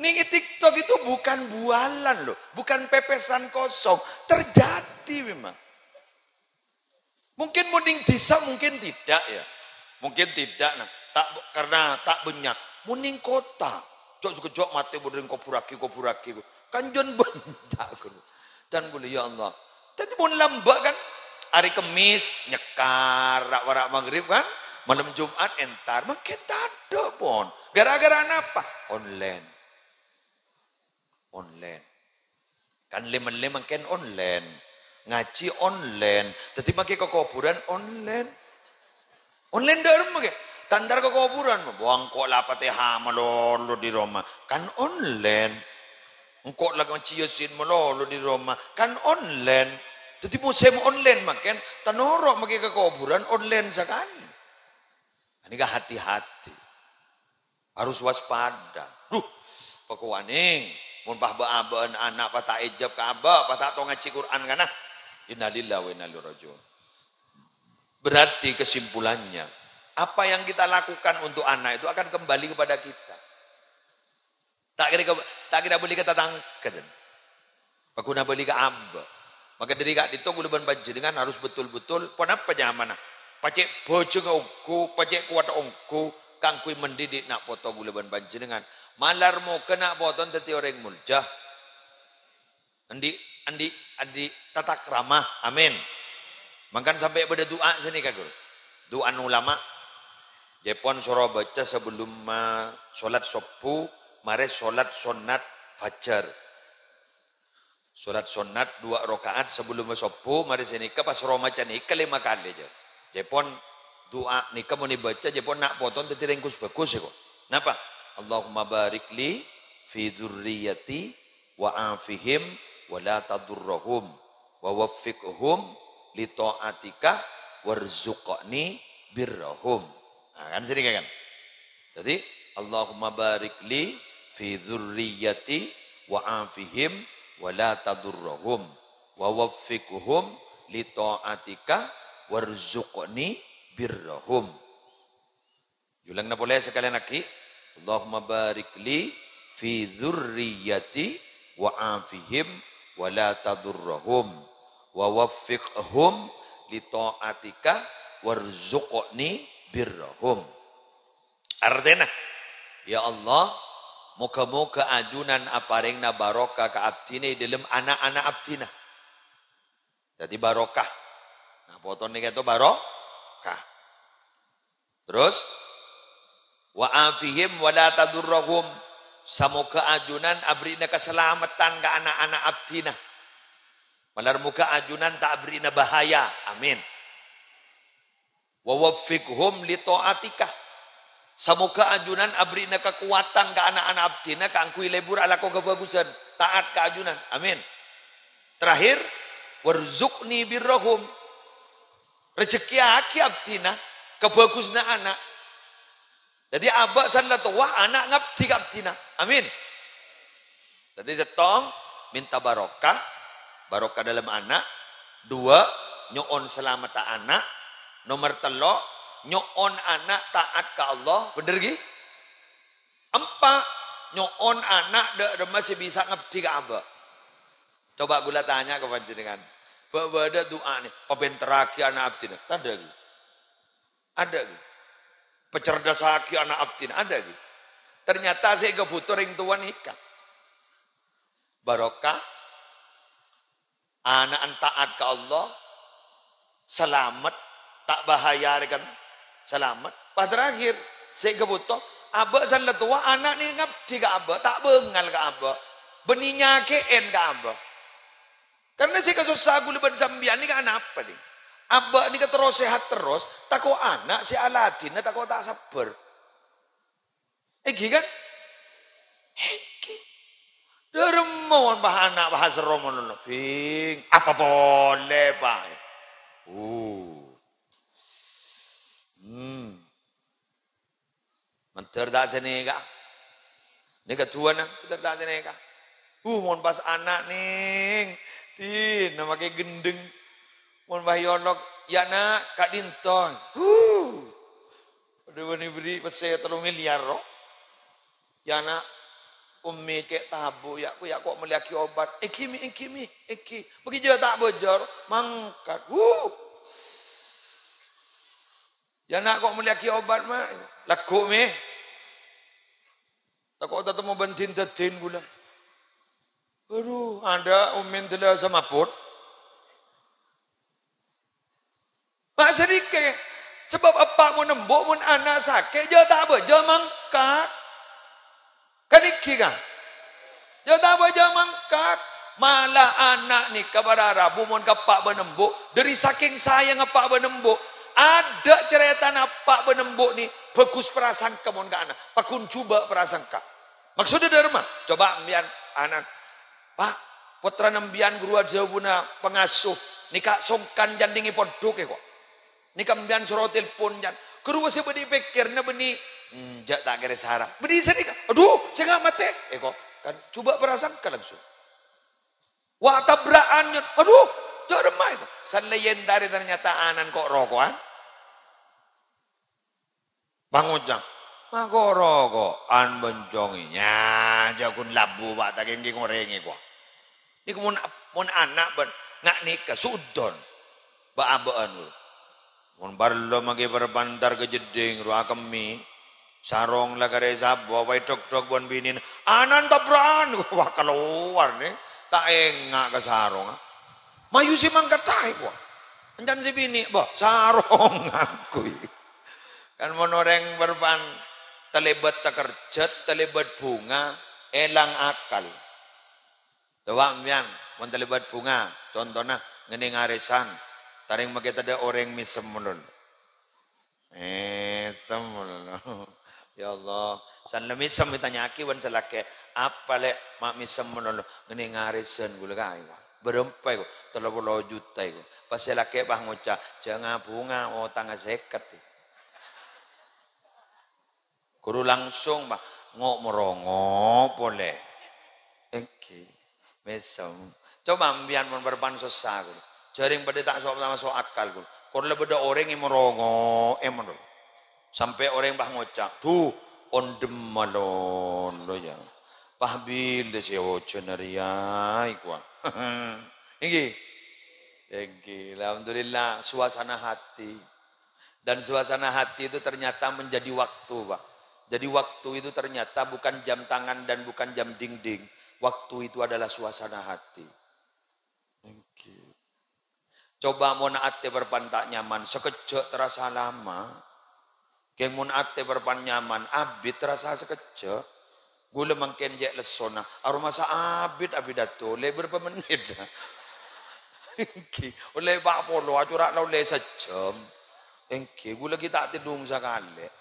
nèng è TikTok itu bukan bualan loh, bukan pepesan kosong, terjadi memang. Mungkin mon nèng dhisa mungkin tidak ya. Mungkin tidak, nah. Ta', karena ta' bânnya'. Mon nèng kottha, cok, sakejjhâ' matè bâdâ rèng kobhurraghi, kobhurraghi. Kan jhân bânnya', ghuru. Can ghulâ, ya Allah. Dhâddhi mon lambâ' kan, arè Kemmès nyekkar, ra'-wara' Maghrib kan, malem Jum'at entar, mangkèn tadâ' pon. Gara-gara napa? Online. Online. Kan lem-lem mangkèn online. Ngajhi online. Dhâddhi mangkè ka kobhurân online. Online dhâ' remma, ghi? Tantar ka kobhurân, "Wah, engko' la Fatihah malolo è roma." Kan online. "Engko' la ngajhi Yasin malolo è roma." Kan online. Dhâddhi mosèm online mangkèn, ta' noro' mangkè ka kobhurân online sakalè. Anèka hati-hati. Harus waspada. Duh, pakowanè. Mon pas bâ'-abâ'ân ana' pas ta' èjâb ka abâ', pas ta' tao ngajhi Qur'an kana. Innalillahi wa inna ilaihi raji'un. Berarti kesimpulannya, apa yang kita lakukan untuk anak itu akan kembali kepada kita. Ta' kèra, ta' kèra bâli ka tatangghâ, dân. Paghun abâli ka abâ'. Maka dhâri ka'dinto kaulâ bân panjhennengngan harus betul-betul ponapa nyamana. Pacè' bhâjhengnga ongghu, pacè' kowadhâ ongghu kaangghuy mendidik na' poto kaulâ bân panjhennengngan. Malar moghâ na' potona dhâddhi orèng molja. Andi', andi', andi' tatakrama. Amin. Mangkana sampè' bâdâ du'a sanèka, Ghuru. Du'ana ulama. Jhâ' pon soro bâca sabellumma sholat sobbhu, marè sholat sonnat fajar. Sholat sonnat dua rakaat sabellumma sobbhu, marè sanèka pas soro maca nèka lèma kalè, jhâ'. Jhâ' pon du'a nèka mon èbâca, jhâ' pon na' potona dhâddhi rèng ghus-bhâghus, kok. Napa? "Allahumma barik li fi dzurriyyati wa afihim wa la tadurrahum wa waffiqhum li ta'atika warzuqni birrahum." Nah, kan sanèka kan. Dhâddhi, "Allahumma barik li fi dzurriyyati wa afihim wa la tadurrahum wa waffiqhum li ta'atika warzuqni birrahum." Jhulângnga polè sakalèyan aghi'. "Allahumma barik li fi dzurriyyati wa afihim wa la tadurrahum wa waffiqhum li ta'atika warzuqni birrahum." Artèna, "Ya Allah, moghâ-moghâ ajunan aparèngana barokah ka abdhina è dhâlem ana'-ana' abdhina." Dhâddhi barokah. Na' potona ka'dinto barokah. Terros, "Wa afihim wa la tadurrahum." Samoghâ ajunan aberri'na kasalameddhân ka ana'-ana' abdhina. Malar moghâ ajunan ta' aberri'na bahaya. Amin. "Wa waffiqhum li ta'atika." Samoghâ ajunan aberri'na kakowadhân ka ana'-ana' abdhina kaangghuy lebur alako kabhâghusân, ta'at ka ajunan. Amin. Terakhir, "Warzuqni birrahum." Rejhekkèyaghi abdhina kabhâghusânna ana'. Dhâddhi abâ' san la towa, ana' ngabdhi ka abdhina. Amin. Dhâddhi sèttong, mènta barokah, barokah dhâlem ana'. Duwâ', nyo'on salameddhâ ana'. Nomer tello', nyo'on ana' ta'at ka Allah. Bhender, ghi? Empa', nyo'on ana' dhâ' remma sè bisa ngabdhi ka abâ'. Coba kaulâ tanya ka panjhennengngan, bâ' bâdâ du'a nè, "Pabhenterraghi ana' abdhina." Tadâ', ghi. Adâ', ghi. "Pacerdassaghi ana' abdhina." Adâ', ghi. Ternyata sè èkabhuto rèng towa nèka. Barokah, ana'na ta'at ka Allah, salamet, ta' bahaya rèkan, salamet. Pas terakhir, sè èkabhuto, abâ' san la towa, ana' nè ngabdhi ka abâ', ta' bângal ka abâ', bânnè nyakè'è ka abâ'. Karna sè èkasossa kaulâ bân sampèyan nèka anapa, nè? Abâ' nèka terros sehat terros, tako' ana' sè aladhinna tako' ta' sabbhâr. Èngghi, kan? Èngghi. Dhâremma mon pas ana' pas aserro mon, Bhing. Apa polè, Pa'? Uh. Hmm. Mandhâr ta' sanèka. Nèka duwâna, mandhâr ta' sanèka. Uh, mon pas ana', Nèng. Dinna makè ghendheng. Mon pas èolok, "Ya, Na', ka'dinto." Huh. Padâ bânnè bâri' pèssè tello milyar, ro. "Ya, Na', Ummi cè' tabu', ya, ko', ya, ko' mellèyaghi obat." "Èngghi, Mi, èngghi, Mi, èngghi." Makè jhâ' ta' bâjâ, ro. Mangkat. Huh. "Ya, Na', ko' mellèyaghi obat, Ma'." "Lagghu', Mi." "Tako' tatemmo bân din-dâdin kaulâ." Aduh, adâ' Ummi dâlâ sè mabbhut. Pas sanèka, sabâb eppa' mon embu' mon ana' sakè', jhâ' ta' bâjâ mangkat. Kan èngghi, kan? Jhâ' ta' bâjâ mangkat. Mala ana' nèka para rabu mon ka eppa' bân embu', dhâri sakèng sayangnga eppa' bân embu', adâ' carètana eppa' bân embu' nè bhâghus prasangka mon ka ana', pagghun jhubâ' prasangka. Maksoddhâ dhâremma, coba embiyan ana', "Pa', pottrana embiyan ghuru adhâbuna pangasuh, nèka songkan jhândhingngè pondhuk è ko'." Nèka embiyan soro telpon, Jan. Ghâruwa sè bâdhi pèkkèrra bânnè, "Enjâ' ta' kèra sara." Bâdhi sanèka, "Adhu, sènga' matè." Èko, kan, coba prasangka langsung. Wa' tabra'an, Jan. "Adhu, jhâ' remma, èko." Salèyen tarè ternyata anan ko'-roko'an. Pangoca', "Mako-roko'an bân cong iyâ, jhâ' ghun labu, Pa', ta' kèngkè ngorèngè, kowa." Nèko mon, mon ana' bân nga' nèka su'udon. Ba'-abâ'ân, ghuru. Mon parlo maghi parpa'na entar ka jeddhing, ghuru, akemmè. Sarong la karè sabo, pas èdhok-dhok bân binèna. "Anan tabra'an." Wah, kalowar, nè. Ta' enga' ka sarongnga. Mayu sè mangkaddhâ, kowa. Encan sè binè', bâh, sarong ngangghuy. Kan mon orèng parpa'na talèbât takerjhât, talèbât bhunga, èlang akal. Coba embiyan, mon talèbât bhunga, contona ngennèng arèsan, tarèng maghi tadâ' orèng mèsem malolo. Mèsem malolo. Ya Allah, san la mèsem ètanya'aghi bân sè lakè', "Apa, Lè', ma' mèsem malolo?" "Ngennèng arèsan ghulâ kaè, Pak. Bârâmpa èko?" "Tello polo juta èko." Pas sè lakè' pas ngoca', "Jhâ' ngabhunga, otangnga sèket." Ghuru langsung, Pak, ngo'-morongo' polè. Èngghi, mèsem. Coba embiyan mon parpa'na sossa, ghuru. Jhârèng padâ ta' so-, tamaso' akal, ghuru. Kor la bâdâ orèng èmorongo'è malolo. Sampè' orèng pas ngoca', "Dhu, ondhem malolo, yâ. Pas bilâ sè ojhân arèya, èkowa." Èngghi. Èngghi, alhamdulillah, suasana hati. Dan suasana hati itu ternyata menjadi waktu, Pak. Jadi, waktu itu ternyata bukan jam tangan dan bukan jam dinding. Waktu itu adalah suasana hati. Èngghi. Coba mon atè parpa'na ta' nyaman, sakejjhâ' terasa lama. Kèng mon atè parpa'na nyaman, abit terasa sakejjhâ'. Ghulâ mangkèn cè' lessona, aromasa abit apidato, ollè bârâmpa mennit? Èngghi, ollè pa' polo, acora' la ollè sajjhâm. Èngghi, ghulâ ghi' ta' tèdung sakalè.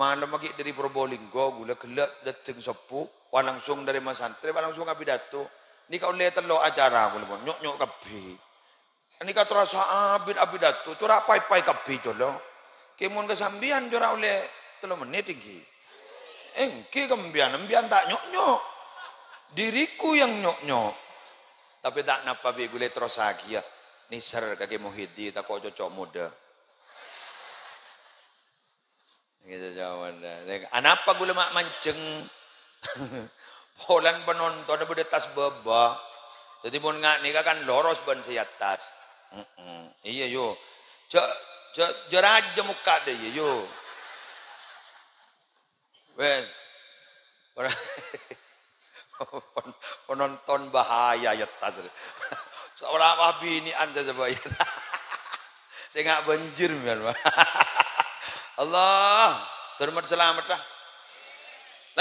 Malem ghi' dâri Probolinggo, ghulâ ghellâ' dâteng sebbhu, pas langsung dâri masantrè, pas langsung apidato. Nèka ollè tello' acara, ghulâ pon nyo'-nyo' kabbhi. Nèka terasa abit apidato, cora' pay-pay kabbhi colo'. Kèng mon ka sampèyan cora' ollè tello mennit èngghi. Èngghi ka embiyan, embiyan ta' nyo'-nyo'. Diriku yang nyo'-nyo'. Tapè ta' napa bi' ghulâ terrossaghiyâ. Nèser ka Kè Muhyiddin, tako' cocok modâ. Gitu, jawabannya. Anapa ghulâ ma' manjeng? Polana panontonna bâdâ attas bâbâ. Dhâddhi mon nga' nèka kan loros bân sè attas. Mm-mm. Iyâ, yo. Jhâ', jhâ', jhâ' rajâ mokka' dâ' iyâ, yo. Wes. Ora. Pen-, penonton bahaya ya tas. Seolah wah bini'an saja bayar. Sè nga' banjir, men. Allah, hormat selamat dah.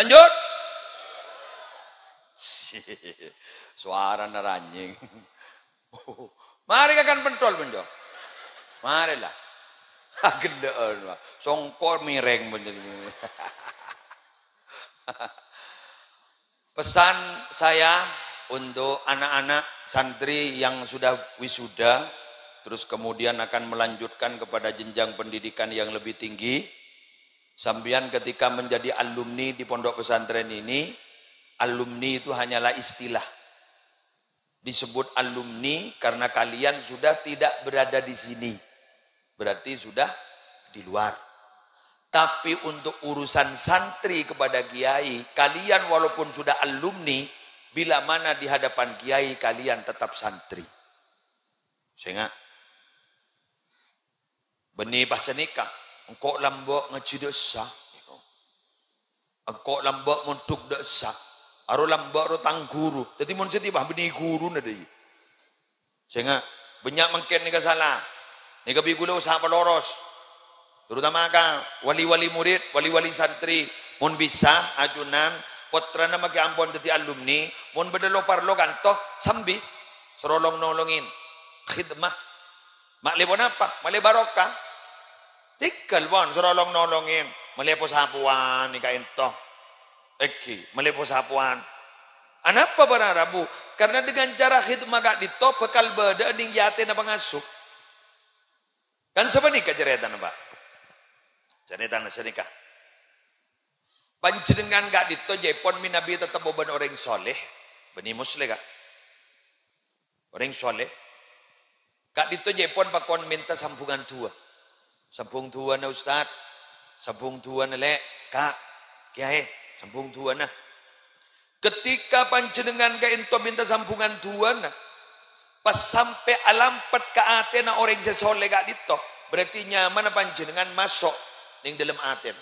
Lanjut. Suarana ranyèng. Marè kakan pentol, Penjo. Marè la. Ghellâ'ân, Pak. Songko mèrèng, Penjo. Pesan saya untuk anak-anak santri yang sudah wisuda, terus kemudian akan melanjutkan kepada jenjang pendidikan yang lebih tinggi, sampèyan ketika menjadi alumni di pondok pesantren ini, alumni itu hanyalah istilah. Disebut alumni karena kalian sudah tidak berada di sini. Berarti sudah di luar. Tapi untuk urusan santri kepada kiai, kalian walaupun sudah alumni, bila mana di hadapan kiai, kalian tetap santri. Sènga'. Bânnè pas sanèka, engko' lambâ' ngajhi dâ' essa. Engko' lambâ' mondhuk dâ' essa. Aro lambâ' ro tang ghuru. Dhâddhi mon sè tèbâ bânnè ghuruna dâ' iyâ. Sènga', bânnya' mangkèn nèka sala. Nèka bi' ghulâ osa paloros. Terutama ka wali-wali murid, wali-wali santri. Mon bisa, ajunan, Pottrana maghi ampon dhâddhi alumni, mon bâdâ lo-parlo kanto, sambi, soro long-nolongin. Khidmah. Ma'lè ponapa? Ma'lè barokah. Tèghâl pon, soro long-nolongin. Ma'lè po-sapowan nèka ènto. Èngghi, ma'lè po-sapowan. Anapa para rabu? Karena dengan cara khidmah ka'dinto bhâkal bâdâ'â nèng è atèna pangasuh. Kan sapanèka carètana, Pak? Carètana sanèka. Panjhennengngan ka'dinto jâèpon mènabi tatemmo bân orèng soleh, bânnè moslè, Ka'. Orèng soleh. Ka'dinto jâèpon pakon mènta sambhungan du'a. Sambhung du'ana, Ustad. Sambhung du'ana, Lè'. Ka', Kèyaè, sambhung du'ana. Ketika panjhennengngan ka'dinto mènta sambhungan du'ana, pas sampè' alampet ka atèna orèng sè soleh ka'dinto, berarti nyamana panjhennengngan maso' nèng dâlem atèna.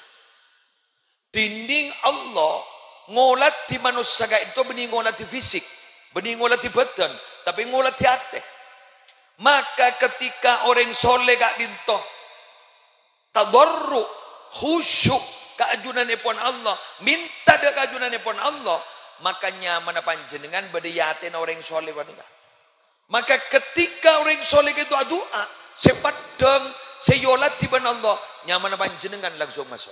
Dhinèng Allah ngoladhi manossa ka'dinto bânnè ngoladhi fisik, bânnè ngoladhi bâdân, tapè ngoladhi atè. Maka ketika orèng soleh ka'dinto tadharru', khusyuk ka ajunanèpon Allah, mènta dâ' ka ajunanèpon Allah, maka nyamana panjhennengngan bâdâ è atèna orèng soleh panèka. Maka ketika orèng soleh ka'dinto adu'a, sè peddhâng, sè èoladhi bân Allah, nyamana panjhennengngan langsung maso'.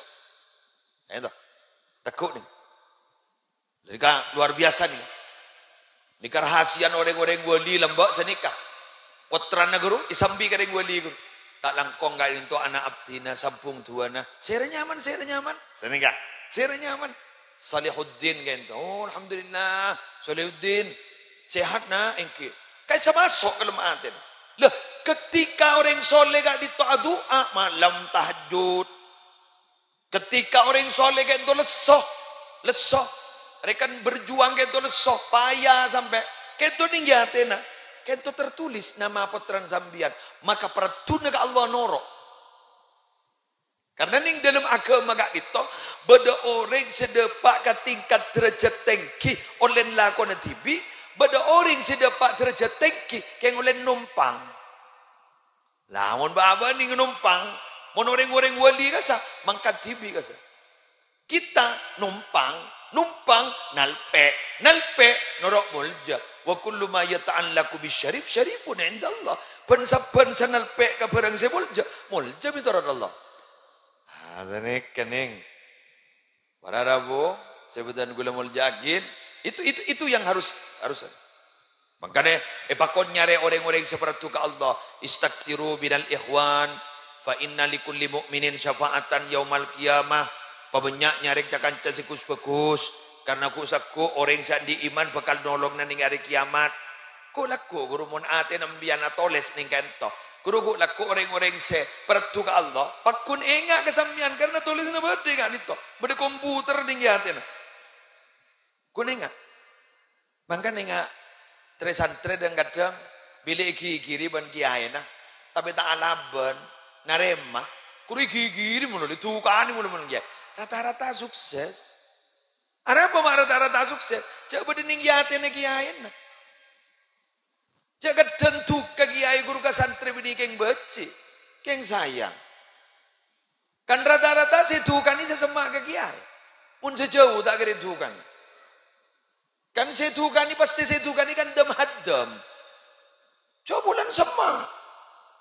Ayo, toh. Tegghu', nèng. Nèka luar biasa, nèng. Nèka rahasiana orèng-orèng wali lambâ' sanèka. Pottrana, ghuru, èsambi ka orèng wali, ghuru. Ta' langkong ka'dinto ana' abdhina, sambhung du'ana. Sèra nyaman, sèra nyaman. Sanèka. Sèra nyaman. Salihuddin ka'dinto. Oh, alhamdulillah. Salihuddin. Sehat, na'? Èngghi. Ka'issa maso' ka dâlem atèna. Lah, ketika orèng soleh ka'dinto adu'a, malem tahajjud. Ketika orèng soleh ka'dinto lesso, lesso, rèkan berjuang ka'dinto lesso, paya sampè', ka'dinto nèng è atèna, ka'dinto tertulis nama pottrana sampèyan, maka paraddhuna ka Allah noro'. Karena nèng dâlem aghâma ka'dinto, bâdâ orèng sè dâpa' ka tingkat derajat tèngghi ollèna lakona dhibi', bâdâ orèng sè dâpa' derajat tèngghi kèng ollèna nompang. Lah, mon bâ'-abâ' nèng nompang, mon orèng-orèng wali ka'issa, mangkat dhibi' ka'issa. Kita nompang, nompang, nalpè', nalpè', noro' molja. "Wa kullu ma yata'allaqu bisyarif, syarifun indallah." Bân-sabbhân sè nalpè' ka bhârâng sè molja, molja mètorot Allah. Ah, sanèka, nèng. Para rabu, sè bhâdhân kaulâ molja'aghi, itu, itu, itu yang harus, harus. Mangkana, èpakon nyarè orèng-orèng sè paraddhu ka Allah. "Istaksiru minal ikhwan, fa inna likulli mu'minin syafa'atan yaumal qiyamah." Pabânnya' nyarè ca-kanca sè ghus-bhâghus, karna ghu'-sagghu' orèng sè andi' iman bhâkal nolonga nèng arè kiyamat. Ghu' lagghu', ghuru, mon atèna sampèyan atolès nèng ka'dinto. Ghuru, ghu' lagghu' orèng-orèng sè paraddhu ka Allah, pagghun enga' ka sampèyan, karna tolèsanna bâdâ ka'dinto. Bâdâ komputer nèng è atèna. Ghun enga'. Mangkana enga', trè-santrè dhâng-kadhâng bilâ èghighiri bân kiyaèna, tapè ta' alabân narèma. Ghuru èghighiri molo, èdhukanè molo bân kiyaè. Rata-rata sukses. Arapa ma' rata-rata sukses? Jhâ' bâdâ nèng è atèna kiyaèna. Jhâ' kadhâng duka kiyaè ghuru ka santrè binè' kèng bâji', kèng sayang. Kan rata-rata sè èdhukanè sè semma' ka kiyaè. Mon sè jhâu ta' kèra èdhukanè. Kan sè èdhukanè pastè sè èdhukanè kan dâm-haddâm. Jhâ' bulân semma'.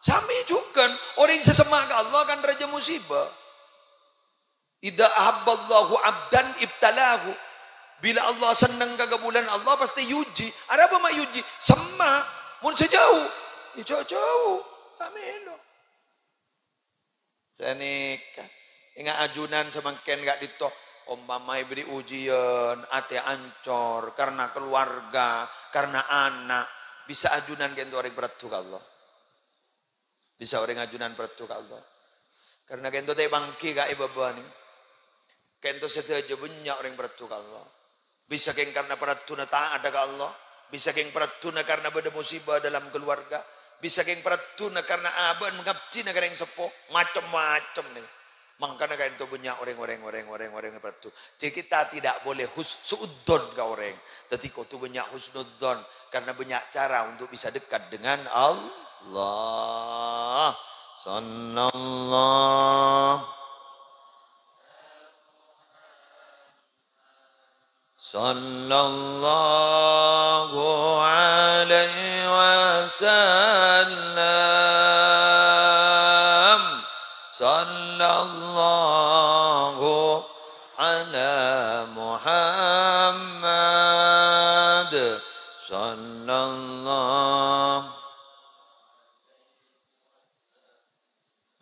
Samè jhughân, orèng sè semma' ka Allah kan rajâ musibâ. "Idza ahabballahu abdan ibtalahu." Bilâ Allah senneng ka kabulâna, Allah pastè èuji. Arapa ma' èuji? Semma'. Mon sè jhâu, ya jhâ'-jhâu. Ta' mèlo. Sanèka. Enga' ajunan samangkèn ka'dinto. Ompama èberri' ujian, atè ancor, karna keluarga, karna ana'. Bisa ajunan ka'dinto orèng paraddhu ka Allah. Bisa orèng ajunan paraddhu ka Allah. Karna ka'dinto ta' èpangghi ka è bâbâ nèng. Ka'dinto sadhâjâ bânnya' orèng paraddhu ka Allah. Bisa kèng karna paraddhuna ta'at ka Allah. Bisa kèng paraddhuna karna bâdâ musibâ dalam keluarga. Bisa kèng paraddhuna karna abâ'na ngabdhina ka rèng seppo. Macem-macem nèng. Mangkana ka'dinto bânnya' orèng-orèng, orèng-orèng, orèng paraddhu. Jadi kita tidak boleh hus-, su'udzon ka orèng. Dhâddhi kodhu bânnya' husnudzon, karena banyak cara untuk bisa dekat dengan Allah. Sallallahu صلى الله عليه وسلم. صلى الله على محمد. صلى الله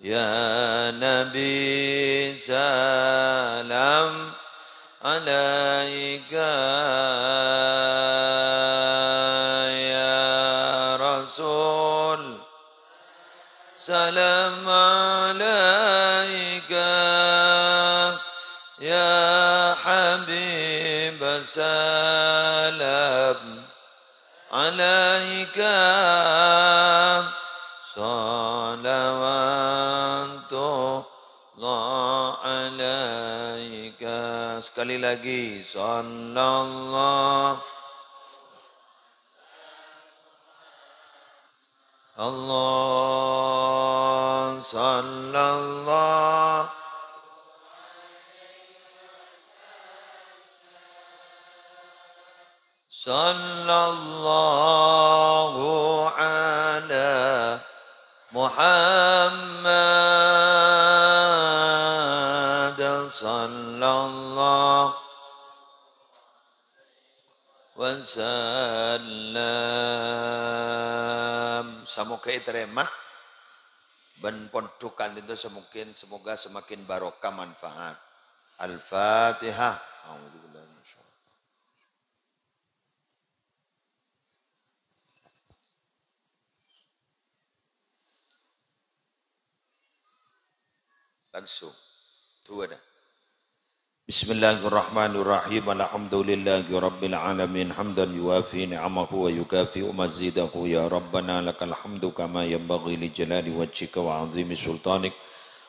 يا نبي سلام عليك، يا رسول سلام عليك، يا حبيب سلام عليك صلوات الله عليك. Sekali lagi, صلى الله، الله، صلى الله. صلى الله على محمد، صلى الله وسلم. Samoga ètarèma bân pondhukan ka'dinto samangkèn, semoga semakin barokah manfaat. Al-Fatihah. A'udzubillahi minasyaitonir Langsung. Dua dah. بسم الله الرحمن الرحيم. الحمد لله رب العالمين. حمدا يوافي نعمه ويكافئ مزيده. يا ربنا لك الحمد كما ينبغي لجلال وجهك وعظيم سلطانك.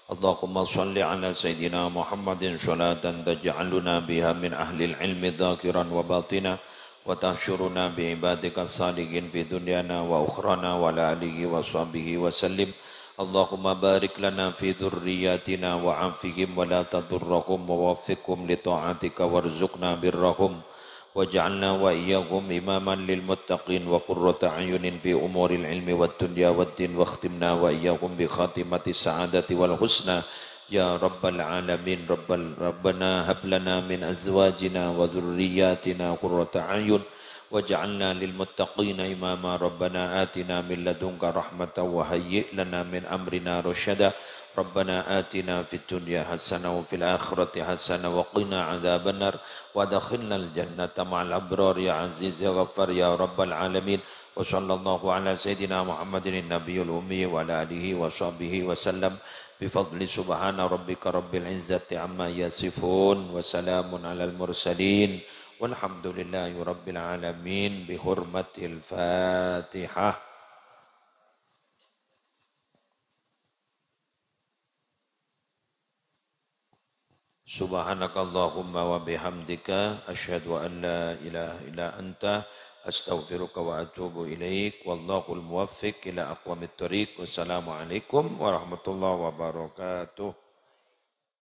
اللهم صل على سيدنا محمد صلاة تجعلنا بها من أهل العلم ظاهرا وباطنا، وتحشرنا بعبادك الصالحين في دنيانا وأخرانا، وعلى آله وصحبه وسلم. اللهم بارك لنا في ذرياتنا وعافهم ولا تضرهم ووفقهم لطاعتك وارزقنا برهم. واجعلنا وإياهم إماما للمتقين وقرة أعين في أمور العلم والدنيا والدين، واختمنا وإياهم بخاتمة السعادة والحسنى يا رب العالمين. رب ال-، ربنا هب لنا من أزواجنا وذرياتنا قرة أعين واجعلنا للمتقين إماما. ربنا آتنا من لدنك رحمة وهيئ لنا من أمرنا رشدا. ربنا آتنا في الدنيا حسنة وفي الآخرة حسنة وقنا عذاب النار. وأدخلنا الجنة مع الأبرار يا عزيز يا غفار يا رب العالمين. وصلى الله على سيدنا محمد النبي الأمي وعلى آله وصحبه وسلم. بفضل سبحان ربك رب العزة عما يصفون. وسلام على المرسلين. والحمد لله رب العالمين. بحرمة الفاتحة. سبحانك اللهم وبحمدك، أشهد أن لا إله إلا أنت، أستغفرك وأتوب إليك. والله الموفق إلى أقوم الطريق. والسلام عليكم ورحمة الله وبركاته.